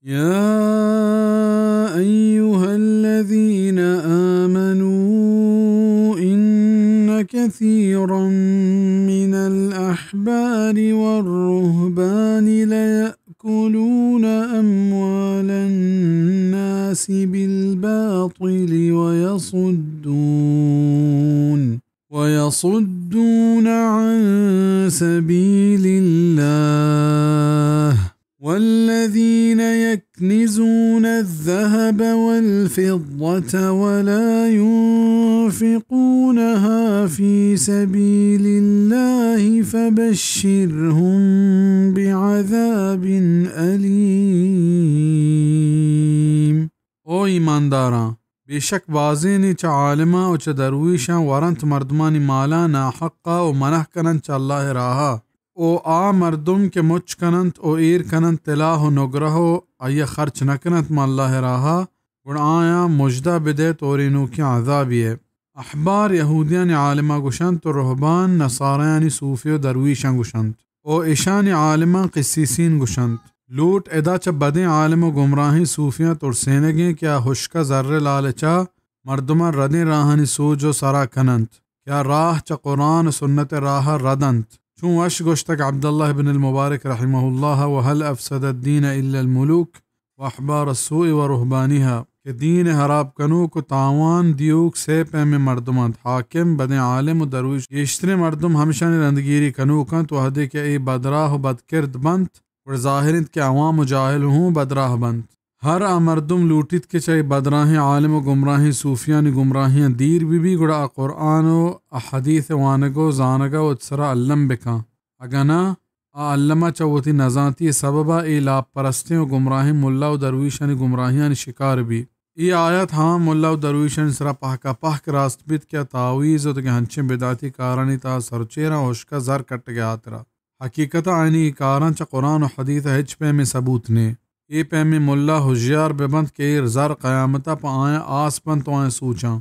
يا أيها الذين آمنوا إن كثيرا من الأحبار والرهبان ليأكلون أموال الناس بالباطل ويصدون ويصدون عن سبيل الله والذين يكنزون الذهب والفضة ولا ينفقونها في سبيل الله فبشرهم بعذاب أليم. او ایمانداراں! بے شک بازینے چہ عالماں و چہ درویشاں ورنت مردمانی مالاں ناحقا و منع کننت چہ اللہ ء راہا۔ و آ مردم کہ مچ کننت و ایر کننت طلاہ و نگرہ و آئی ء خرچ نہ کننت ماں اللہ ء راہا، گڑا آیاں مژدہ بدئیت ہورینوکیں عذابے ء۔ احبار یہودیانی عالماں گوشنت و رہبان نصارایانی صوفی و درویشاں گوشنت۔ و اشانی عالماں قسیسین گوشنت۔ لوٹ ادا چہ بدیں عالم و گمراہیں صوفیاں ترسینگیں کہ آ ہشکا زر ء لالچا مردماں ردیں راہانی سوج و سرا کننت کہ آ راہ چہ قرآن و سنت ء راہ ء رد انت۔ چون وش گوشتگ عبداللہ بن المبارک رحمہ اللہ، وهل افسد الدین الا الملوک و احبار السوء و رہبانها، کہ دین ء ہراب کنوک و تاوان دیوک سے پیمیں مردم انت، حاکم، بدیں عالم و درویش۔ گیشتریں مردم ہمشانی رندگیری کنوک انت، وہدے کہ اے بدراہ و بدکرد بنت، گڑا ظاہر انت کہ عوام و جاہل ہوں بدراہ بنت۔ ہر آ مردم لوٹیت کہ چہ اے بدراہیں عالم و گمراہیں صوفیانی گمراہیاں دیر بہ بی، گڑا آ قرآن و احادیث ء وانگ و زانگ ء وت سرا الم بکن۔ اگاں نہ، آ الم ء چہ وتی نزانتی ء سبب ء اے لاپ پرستیں و گمراہیں ملا و درویشانی گمراہیانی شکار بی۔ اے آیت ہما ملا و درویشانی سرا پہکا پہک راست بیت کہ آ تعویذ و دگہ ہنچیں بدعتی کارانی تہا سرچیراں ہشکا زر کٹگ ء ہاترا۔ حقیقت ء آیانی اے کاراں چہ قرآن و حدیث ء ہچ پیمیں ثبوت نے۔ اے پیمیں ملا ہژیار بہ بنت کہ اے زر قیامت ء پہ آیاں آس بنت و آیاں سوچاں۔